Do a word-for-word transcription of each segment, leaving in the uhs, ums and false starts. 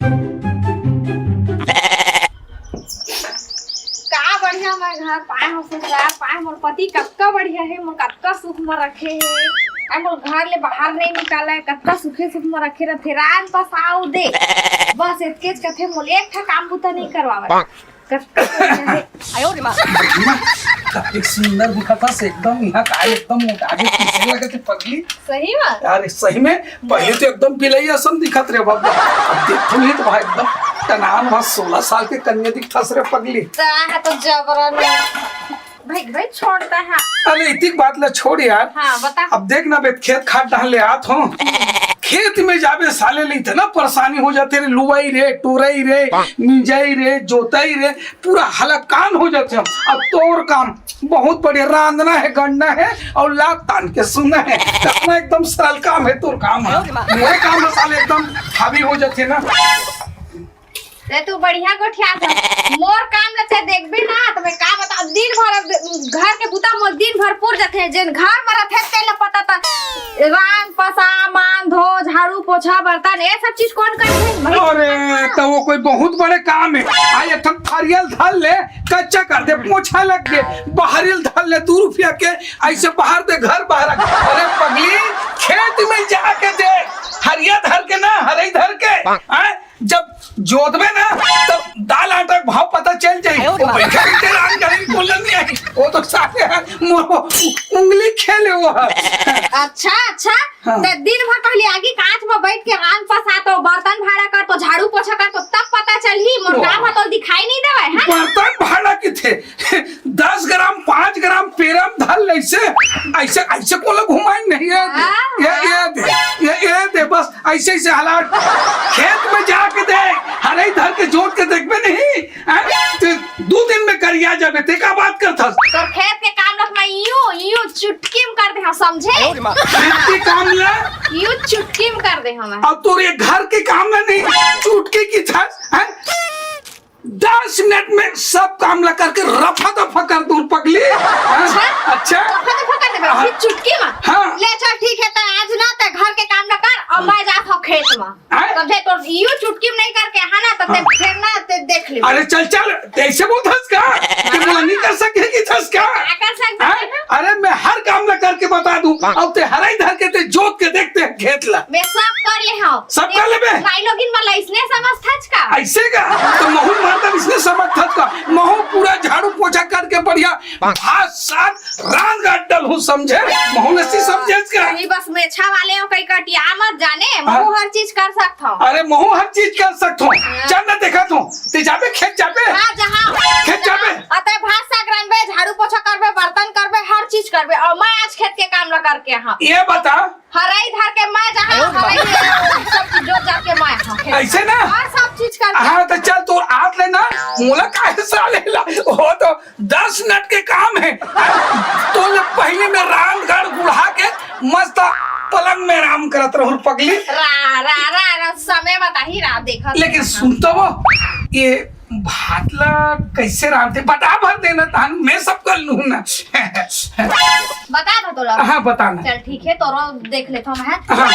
का बढ़िया मैं घर पाए हो ससुराल पाए, मोर पति कतका बढ़िया हे, मोर कतका सुख म रखे हे। अउ मोर घर ले बाहर नहीं निकाले, कतका सुखे सुख म रखे रथे। रांध पसाव दे, बस एतकेच कथे, मोला एक ठा काम बुता नहीं करवावत। कतका बढ़िया हे। कतेक सुंदर दिखत हस एकदम, इहाँ का एकदम मोटा के पीछे लगत हे पगली। सही में? यार सही में, पहले तो एकदम बिलई असन दिखत रहे बाबा, अब देखथन ही तो भाई एकदम टनान भा सोलह साल के कन्या दिखथस रे पगली। ता है तो जबरन। भाई भाई छोड़ता है। अरे इतिक बात ला छोड़ यार। हाँ बता। अब देख ना बे, खेत खार डहन ले आत हो, खेत में जाबे साले ले इतना परेशानी हो जाथे रे, लुवई रे, टोरई रे, मिंजई रे, जोतई रे, पूरा हलाकान हो जाथे हम। अब तोर काम बहुत बढ़िया, रांधना है, गढ़ना है अउ लात तान के सुना है। अपना एकदम सरल काम है तोर काम है। मोरे काम में साले एकदम हावी हो जाथे ना। ते तू बढ़िया गोठिया था। मोर काम ल ते देखबे ना, त मैं का बता, दिन भर अब घर के बुता मोर दिन भर पुर जाथे। जेन घर म रथे, तेन ल पता त रांध पसा, मान धो, झाड़ू पोछा, बर्तन, ये सब चीज कौन करथे? वही अरे, करथे। त वो कोई बहुत बड़े काम है। आ एक ठन थरियल धर ले, कच्चा कर दे, पोछा लग दे, बहरिल धर ले, दू रुपया के, ऐसे बाहर दे, घर बाहर आ। अरे पगली, खेत में जाके दे, हरिया धर के ना, हरई धर के, हैं? जब जोतबे ना, तब दाल आटा के भाव पता चल जाई। आयो रे वो माँ। बैठे बैठे रांध करे की बोलन नहीं आई। वो तो साले हैं, मोर उंगली खेले वो है। अच्छा, अच्छा। हाँ। त दिन भर पहले आगी कांच में बैठ के रांध पसा तो बर्तन भाड़ा कर तो झाड़ू पोछा कर तो तब पता चलही मोर ओ। काम ह तो दिखाई नहीं देवे, है ना? बर्तन भाड़ा किथे? दस ग्राम, पाँच ग्राम पेरम धर ले ऐसे, ऐसे, ऐसे कोला घुमाई नहीं है। हाँ, ये, ये हाँ। दे, ये, ये दे, बस ऐसे, ऐसे हालात। खेत में जाके देख, हरई धर के जोत के देखबे नहीं, हैं? ते दू दिन में करिया जाबे, ते का बात करथस? तोर खेत के काम ल मैं यूं, यूं चुटकी में कर दे, हाँ, समझे? खेत के काम ला? यूं चुटकी में कर दे, हाँ, मैं। अब तोर ये घर के काम में नहीं, चुटकी की थस, हैं? दस मिनट में सब काम ला करके रफा दफा कर दूं पगली। हाँ? अच्छा? अच्छा? रफा दफा कर देबे, हाँ। फिर चुटकी में? हाँ। ले चल, ठीक है, त आज ना ते घर के काम ला कर अउ मैं जात हूँ खेत में। हाँ? समझे? तो यूं चुटकी में नहीं करके, है ना, तो ते हाँ। फिर ना ते देख ले। अरे चल, चल, ते ऐसे बोलथस का? ते हाँ। बोला नहीं कर सके कि थस का? क्या कर सकते हाँ? हैं? अरे मैं हर काम ला करके बता दूं, अब ते हरई धर के ते जोत के देखते हैं खेत ला। मैं सब कर ले हूँ। सब कर लेबे? माई लोगिन मन ला इसने समझथच का? ऐसे का? त महू माता इसने समझथच का? महू पूरा झाड़ू पोछा करके बढ़िया भात साग रांध गांठ डलहूँ समझे? महू नसी समझेच का? नहीं, बस मेछा वाले हो, कहीं कटिया मत जाने, हाँ। महू हर चीज कर सकत हूँ। अरे महू हर चीज कर सकत हूँ। हाँ। चल ना देखत हूँ। ते जाबे खेत जाबे? हाँ, जहाँ खेत जाबे? अते भात साग रांधबे, झाड़ू पोछा करबे, बर्तन करबे, हर चीज करबे। अउ मैं आज खेत के काम ला करके हाँ। ये बता, हरई धर के मैं जहाँ आयो रे बाप। हरई सब चीज जोत जात के मैं हाँ, खेत। ऐसे ना? हाँ, सब चीज कर हाँ, त चल, तोर आत ले ना, मोला काहे साले ला? वो तो दस मिनट के काम है। तो ले पहले मैं रांध गांठ गुड़ा के मस्त पलंग में आराम करत रहूं पगली। रा, रा, रा, रा, समय बताही, रात देखत लेकिन रहत। सुन तो वो, ये भात ला कैसे रांधथे? बता भर देना तहन, मैं सब कर लूं ना। बता दो तोला। हाँ, बता ना। चल ठीक है, तोरो देख लेथो मैं। हाँ।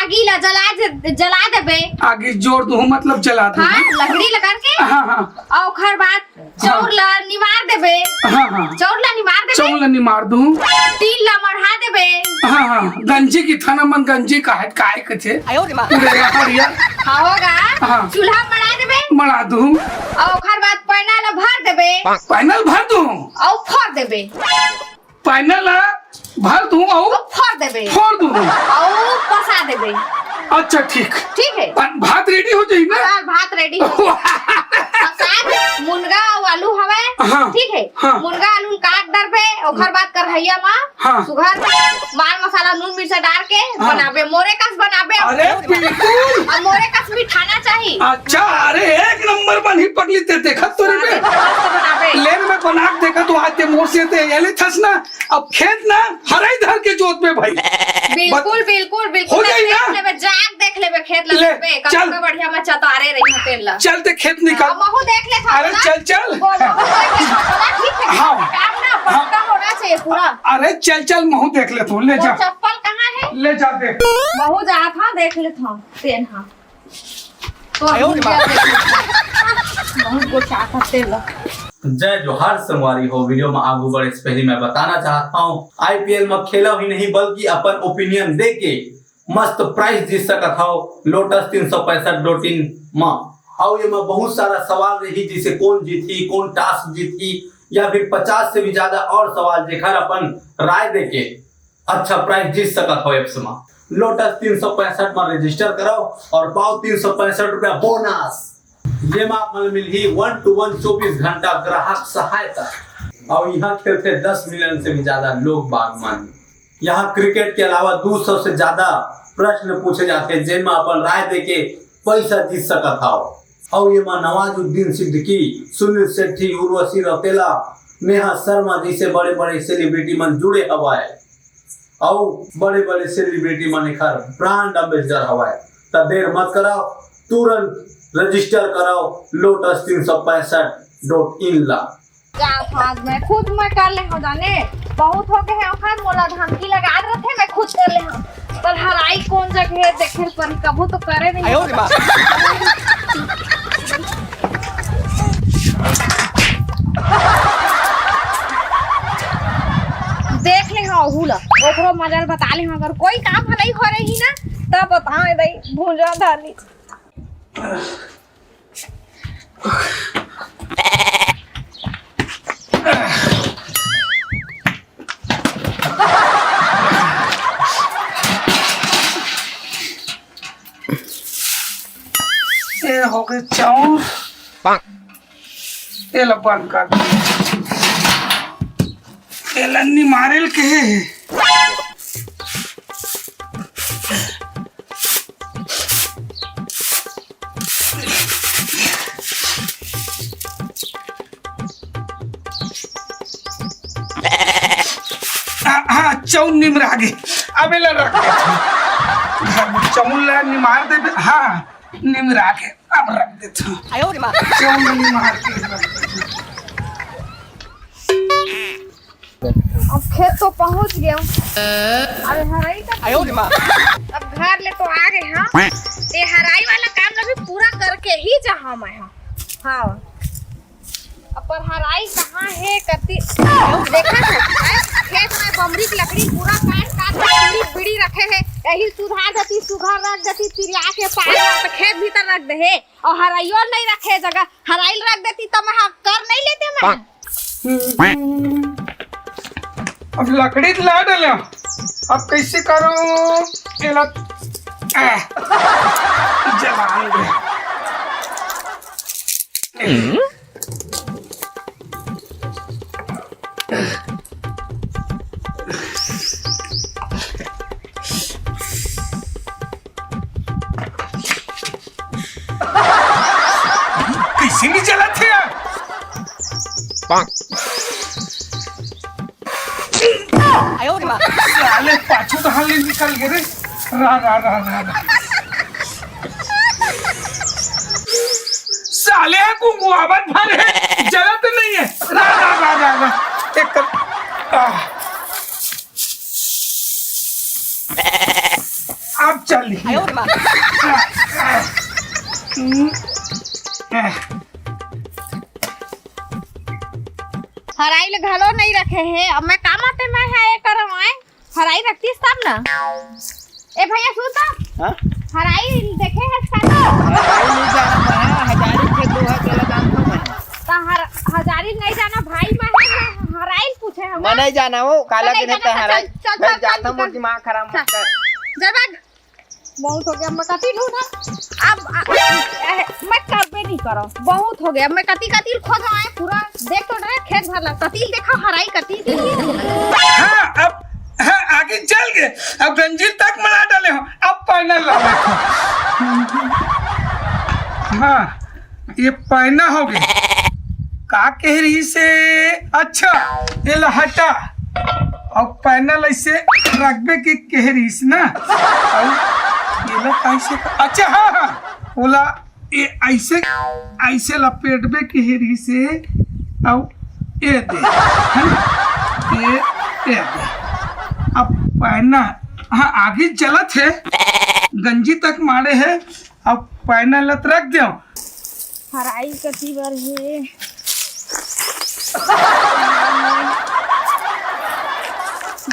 आगी ला जला दे, जला देबे। आगी जोर दूं, मतलब जला दूं। हाँ, लकड़ी ला करके। हाँ, हाँ। अउ ओखर बाद चाउर ला निमार देबे। हाँ, हाँ। चाउर ला निमार देबे। चाउर ला निमार दूं। तिल ला मढ़ा देबे। हाँ, हाँ। गंजी की थाना मन गंजी का है, काय कथे? आयो रे माँ। उड़े या पड़िया। हाँ, होगा। हाँ। चूल्हा मढ़ा देबे। मढ़ा दूं। अउ ओखर बाद पैना ला भर देबे। पैना ला भर दूं। अउ फोर देबे। पैना ला भर दूं अउ अउ फोर देबे। फोर दूं। अउ पसा देबे। अच्छा, ठीक। ठीक है। पन-, भात रेडी हो जाई ना? हाँ, भात रेडी हो जाई। पसाए मुनगा अउ आलू हवे। हाँ। ठीक है। हाँ। मुनगा आलू काट डरबे, ओखर बाद कढ़ैया मा हाँ। सुघर माल मसाला, नून मिर्चा डार के हाँ। बनाबे, मोरे कस बनाबे। अरे, बिल्कुल। अउ मोरे कस मिठाना चाही। अच्छा, अरे, एक नंबर बनही पगली, ते देखत तो रे बे। स्वादिष्ट मस्त बनाबे। लेन में बना के देखत तो आज ते मोर से ते ये ले थस ना। अब खेत ना हरई धर के जोत में भाई। बिल्कुल, बत-, बिल्कुल, बिल्कुल। हो जाई ना? देख लेबे, जाग देख लेबे, खेत ले, लगबे, चल। कतका बढ़िया में चतारे रही तेल ला। चल ते खेत निकाल। हाँ, महू देख ले था अरे ना। चल, चल। वो महू देख ले था ना, ठीक है। हाँ। काम ना हाँ। पक्का होना चाहिए पूरा। अरे चल, चल, महू देख ले तू, ले वो जा। चप्पल कहाँ है? ले जा दे। महू जा था, देख ले था, तेन हाँ। तो बहुत गोचात हते लो। जय जोहार संगवारी हो। वीडियो में आगू बढ़े से पहले मैं बताना चाहता हूँ, आईपीएल में खेला ही नहीं बल्कि अपन ओपिनियन दे के मस्त प्राइस जीत सकत हव लोटस तीन सौ पैंसठ डॉट इन में। अउ एमा बहुत सारा सवाल रही, जैसे कौन जीतही, कौन टॉस जीतही, या फिर पचास से भी ज्यादा और सवाल, जेकर अपन राय देके अच्छा प्राइस जीत सकत हो एप्स में। लोटस तीन सौ पैंसठ में रजिस्टर करो और पाओ तीन सौ पैंसठ रुपया बोनस। ये में आप मन मिलही वन टू वन चौबीस घंटा ग्राहक सहायता। और यहाँ खेलते दस मिलियन से भी ज्यादा लोग बाग मन। यहाँ क्रिकेट के अलावा दो सौ से ज्यादा प्रश्न पूछे जाते, जेमा अपन राय देके पैसा जीत सकत हव। अउ एमा नवाजुद्दीन सिद्दीकी, सुनील शेट्टी, उर्वशी रौतेला, नेहा शर्मा जैसे बड़े-बड़े सेलिब्रिटी मन जुड़े हवय। अउ बड़े-बड़े सेलिब्रिटी मन एखर ब्रांड एम्बेसडर हवय। त देर मत करव, तुरंत रजिस्टर करव लोटस तीन सौ पैंसठ डॉट इन ला। जात हूँ आज मैं, खुद मैं कर ले हूँ जाने, बहुत हो गए हैं ओखर, मोला धमकी लगा रथे, मैं खुद कर ले हूँ। पर हराई कौन जगह है देखे पर कभू तो करे नहीं। आयो रे माँ। देख ले हूँ ओहू ला, ओकरो मजा ल बता ले हूँ, अगर कोई काम नहीं हो रही ना तब बताओ भाई भूंजा धानी। ये हो गए चाउर। ये ला बंद कर दे। ये ला निमारेल के है। हाँ, हाँ, चौल निमरा गे। अब एला रख देथन। घर में चौल ला निमार देबे। हाँ, निमरा गे। अब रख देथन। आयो रे माँ। चौल निमार के रख देथन। अब खेत तो पहुंच गए। अरे हराई का आयो रे माँ। अब घर ले तो आ गए हम। ये हराई वाला काम ला भी पूरा करके ही जाहा मैं। हाँ। अब पर हराई कहाँ है, कति देखा है? खेत में बमरी की लकड़ी पूरा काट काट के बीड़ी, बीड़ी रखे है। यही सुधार देती, सुधार रख देती, तिरिया के पार तो खेत भीतर रख दे है। और हराइयो नहीं रखे जगह, हराइल रख देती तो मैं हाँ कर नहीं लेते मैं। अब लकड़ी ला डले, अब कैसे करूं? एला, आ, जलान दे। कैसे नहीं जलत है यार? आयो रे माँ। साले पाछू तो हाल निकल गए रे। रा, रा, रा, रा, रा। साले कुंकुआवत भर है, जलत नहीं है। रा, रा, रा, रा, रा। एक कर, आ। अब चल। आयो रे माँ। हराई ले घलो नहीं रखे है। अब मैं काम आते मैं है ये करवाए। हराई रखतीस तब ना। ए भैया सुन तो। हाँ? हराई देखे है साथ। हराई नहीं जाना मैं, हजारी के दोहा चला जानता मैं। तो हर, हजारी नहीं जाना भाई मैं है, मैं हराई पूछे हम। मैं नहीं जाना वो, काला तो नहीं दिन जाना, है हराई। चल, चल, मैं चल, जाता चल, हूँ, चल। दिमाग खराब मत कर। जब बहुत हो गया, मैं कति ढूंढा। अब, आ, ए, मैं करबे नहीं करो, बहुत हो गया। मैं कति कति खोदवाए पूरा, देख तो रहे खेत भर ला। कति देखा हराई कति। हाँ, अब, हाँ, आगे चल गए। अब गंजीर तक मना डाले हो, अब पैनल ला देखो। हाँ, ये पैना हो गए। का कह रही से? अच्छा, ये ला हटा। अब पैनल ऐसे रखबे के कह रही से ना। अब ये ला कैसे? अच्छा, हाँ, हाँ, बोला ये ऐसे, ऐसे लपेटबे के हेरी से, अउ ये दे, है ना? ये, ये दे। अब पैना, हाँ, आगे चलत है, गंजी तक मारे है, अब पैनल ल त रख देव। हराई कति बर हे?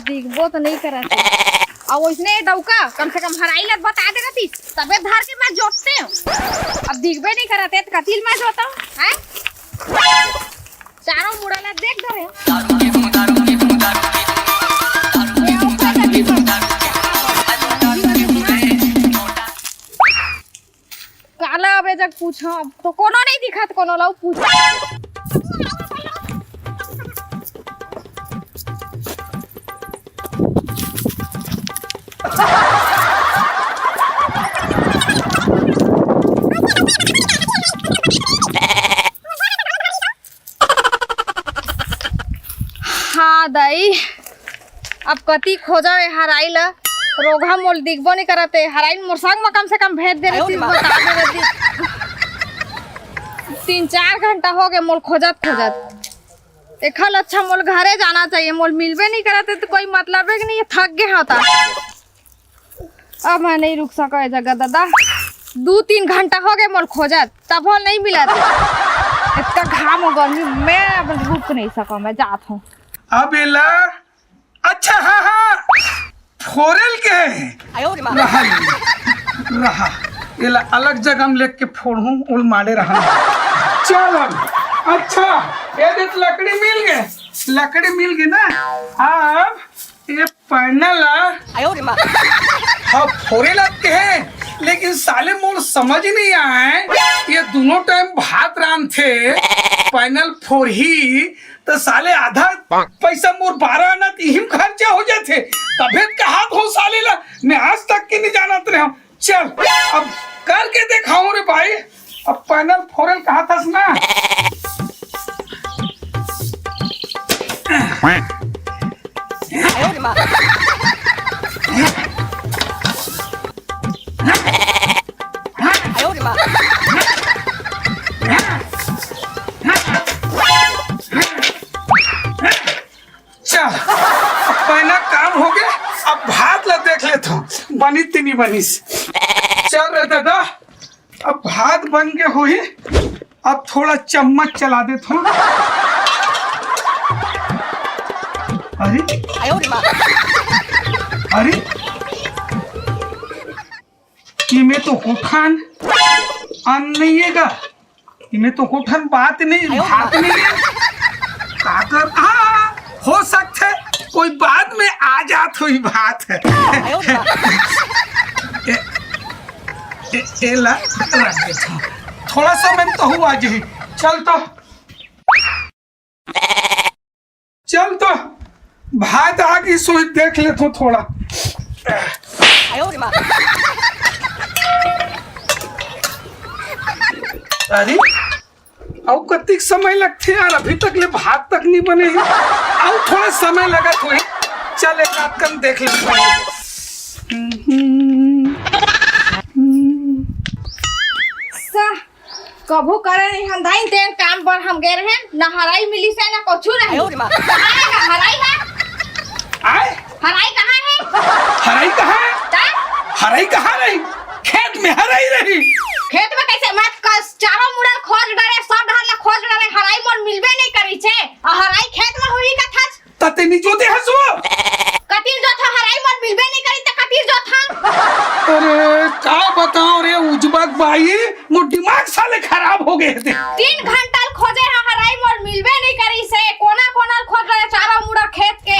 दिखबो तो नहीं करत हे। अउ वइसने डौका, कम से कम हराई ल बता दे रहती, तबे धर के मैं जोततेंव। अब दिखबे नहीं करत हे, त कतिल मैं जोतंव, हैं? चारों मुड़ा ला देख धरे। काला अबे जग पूछो, अब तो कोनो नहीं दिखत, कोनो ला पूछो। हाँ दाई, अब कति खोजव ए हराई ल, रोगहा मोल दिखबो नहीं करत हे। हराई ल मोर संग म कम से कम भेज दे रहती, बता दे रहती। तीन चार घंटा हो गए मोल खोजत खोजत। एखल अच्छा मोल घरे जाना चाहिए, मोल मिलबे नहीं करत हे त कोई मतलब हे कि नहीं, थक गे होता। अब मैं नहीं रुक सको ए जगह दादा, दू तीन घंटा हो गए मोल खोजत, तब हो नहीं मिलत। इतना घाम हो गर्मी में अब रुक नहीं सको, मैं जात हूँ। अब एला, अच्छा, हाँ, हाँ, फोरेल के हे। रहा, रहा, एला अलग जगह में लेके फोड़हूँ, उल माड़े रहा। चल अब, अच्छा, ये देख लकड़ी मिल गए, लकड़ी मिल गए ना। अब ये पैनल ला, हाँ, फोरे लगते हैं, लेकिन साले मोर समझ नहीं आए, ये दोनों टाइम भात रांधथे, पैनल फोरही, तो साले आधा पैसा मोर बारह आना त इही म खर्चा हो जाथे। तभे त कहात हो साले ला, मैं आज तक के नहीं जानत रहे हूँ। चल, अब करके देखाओ रे भाई। अब पैनल फोरेल कहा थस ना। चल, अब पैना काम हो गया। अब भात ला देख लेत हूँ, बनी तिनी बनिस। चल रे दादा, अब भात बन के होही। अब थोड़ा चम्मच चला देत हूँ। अरे, अरे, इमे तो कोठन अन्न नहीं है गा। इमे तो कोठन बात नहीं, भात नहीं है। का कर, हाँ, हो सकथे कोई बाद में आ जात होही भात। ए, ए, एला रख देथों। थोड़ा समय में तो हुआ जी। चल तो। चल तो, भात आ गई सोई, देख ले तो थोड़ा। अरे, अउ कतिक समय लगथे यार, अभी तक ले भात तक नहीं बने हे। अउ थोड़ा समय लगत होही। चल, एक आध कन देख ले। सा, कभू करे नहीं हम दाई, तेन काम बर हम गए रहे, ना हराई मिली से, ना कुछू नहीं। आयो रे माँ। कहाँ है ना हराई है? आय? हराई कहाँ है? हराई कहाँ है? का? हराई कहाँ रही? खेत में हराई रही। खेत में कैसे? मैं कस-, चारों मुड़ा खोज डरे, सब डहर ला खोज डरे, हराई मोर मिलबे नहीं करी छे। और हराई खेत में हुई का था? त तेनी जोते हस वो? कतिर जोत हस? हराई मोर मिलबे नहीं करी त कतिर जोत हस? अरे, का बताओ रे उजबक बाई, मोर दिमाग साले खराब हो गए थे। तीन घंटा ल खोजे हा हराई मोर मिलबे नहीं करी से, कोना कोना ल खोज रहे चारों मुड़ा खेत के।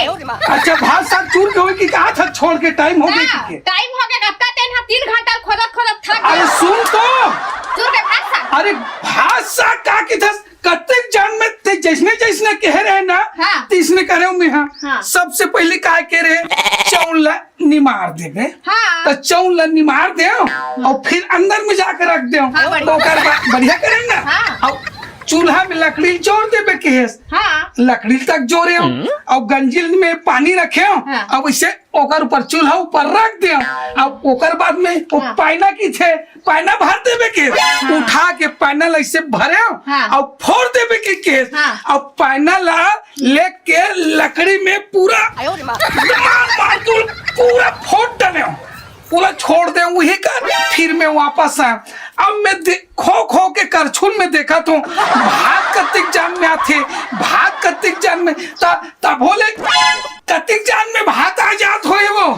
अच्छा, भात साग चूर के होई कि कहा था छोड़ के टाइम हो गए ना, कि के? टाइम हो गए, कब का तेन हा तीन घंटा ल खोजत खोजत थक अरे गया। सुन तो। चूर के भात साग। अरे भात साग का की था? कतेक जन में ते जैसने जैसने कह रहे ना, हाँ। तैसने करे में, हाँ। हाँ। सबसे पहले का कह रहे, चौल ला निमार देबे। हाँ। तो चौल ला निमार दे और फिर अंदर में जाकर रख दे। हाँ, बढ़िया। ओकर बाद बढ़िया करे ना। हाँ। और चूल्हा में लकड़ी जोर देबे केहेस। हाँ। लकड़ी तक जोरे हो, हम्म। और गंजिल में पानी रखे हो, हाँ। अब इसे ओकर ऊपर, चूल्हा ऊपर रख दे। अब ओकर बाद में वो हाँ। पाइना की थे, पाइना भर देबे के, हाँ। उठा के पाइना ऐसे भरे हाँ। और फोड़ देबे के केस, हाँ। और पाइना ला लेके लकड़ी में पूरा आयो रे माँ। मार मार के पूरा फोड़ डाले। पूरा छोड़ दे, वही कर, फिर मैं वापस आया। अब मैं दे-, खो खो के करछुल में देखत हूँ, भात कतिक जान में आथे, भात कतिक जान में, त-, तभो ले कतिक जान में भात आ जात होए वो।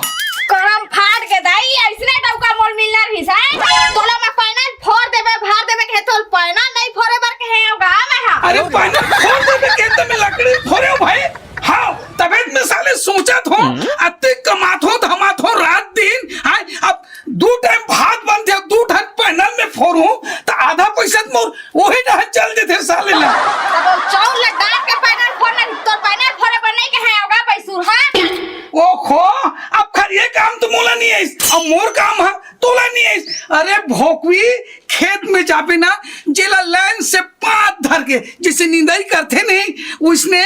करम फाट के दाई, अइसने डउका मोल मिलना रहिस हे। तोला मैं पैनल फोर देबे, भार देबे कहे, तोल पैनल नहीं फोरे बर कहे हँव गा मैं हा। अरे पैनल फोर देबे कहे त मैं लकड़ी फोरे हँव भाई। हाँ, तभे त मैं साले सोचत हँव, अतेक कमात हँव, धमात हँव रात दिन, हाँ, अब दू टाइम भात बनथे, दू ठन पैनल में फोरहूँ, त आधा पइसा त मोर ओही डहर चल देथे साले ला। तब वो चाउर ला डार के पैनल फोरना, तोर पैनल फोरे बर नहीं कहे हँव गा बैसुर, हाँ? ओहो, अब खर ये काम तो मोला नहीं आइस, अब मोर काम ह, तोला नहीं आइस। अरे भोकवी, खेत में जाबे ना, जेला लाइन से पात धर के, जइसे निंदई करथे नहीं, उसने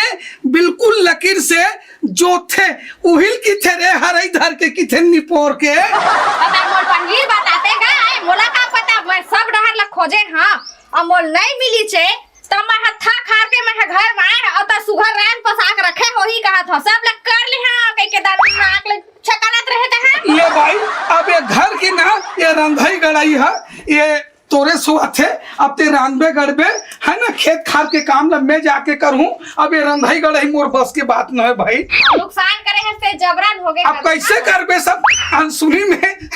बिल्कुल लकीर से जोतथे, उहिल किथे रे, हरई धर के किथे निपोर के। अब मोर पहिली बताते गा, आए, मोला का पता, मैं सब डहर ला खोजे हँव, अब मोल नहीं मिलिस हे, त मैं ह थक हार के मैं ह घर में आए, अउ त सुघर रांध पसाक रखे होही कहत हँव, सब ला कर ले हँव, कहि के दारू नाक ले छकरत रहे त है। ले भाई, अब ये घर की ना, ये रंधई गड़ई ह, ये तोरे सुहाथे, अब ते रांधबे गड़बे, है ना, खेत खार के काम ला मैं जाके करहूँ। अब ये रंधई गड़ई मोर बस के बात न है भाई। नुकसान करे हस ते जबरन होगे अब कका। कइसे करबे, सब अनसुनी में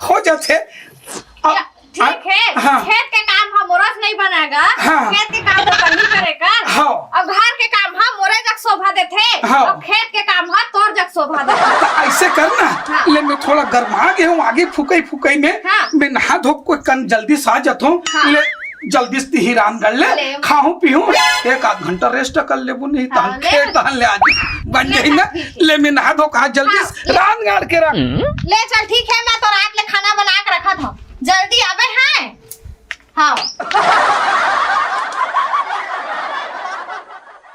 हो जाथे। अब ठीक है, हाँ। खेत के काम ह मोरस नहीं बनाएगा, हाँ। खेत के काम तो तहीं करे कर। हाँ। अब घर के काम ह मोरे जग शोभा देथे, हाँ। अब खेत के काम ह तोर जग शोभा देथे। त अइसे कर ना, हाँ। ले मैं थोड़ा गरमा गे हँव, आगी फुकई फुकई में, हाँ। मैं नहा धो के कन जल्दी से आ जात हँव, हाँ। ले जल्दी से तिही रांध गड़ ले, ले। खाहूँ पीहूँ, एक आध घंटा rest कर लेबो, नहीं हाँ, तहन ले। खेत तहन ले आज बन ले, जाही ना, ठीक है। ले मैं नहा धो के आ जल्दी हाँ, से ले। रांध गड़ के रख। ले चल ठीक है, मैं तो रात ले खाना बना के रखत हँव, जल्दी आबे हैं। हाँ।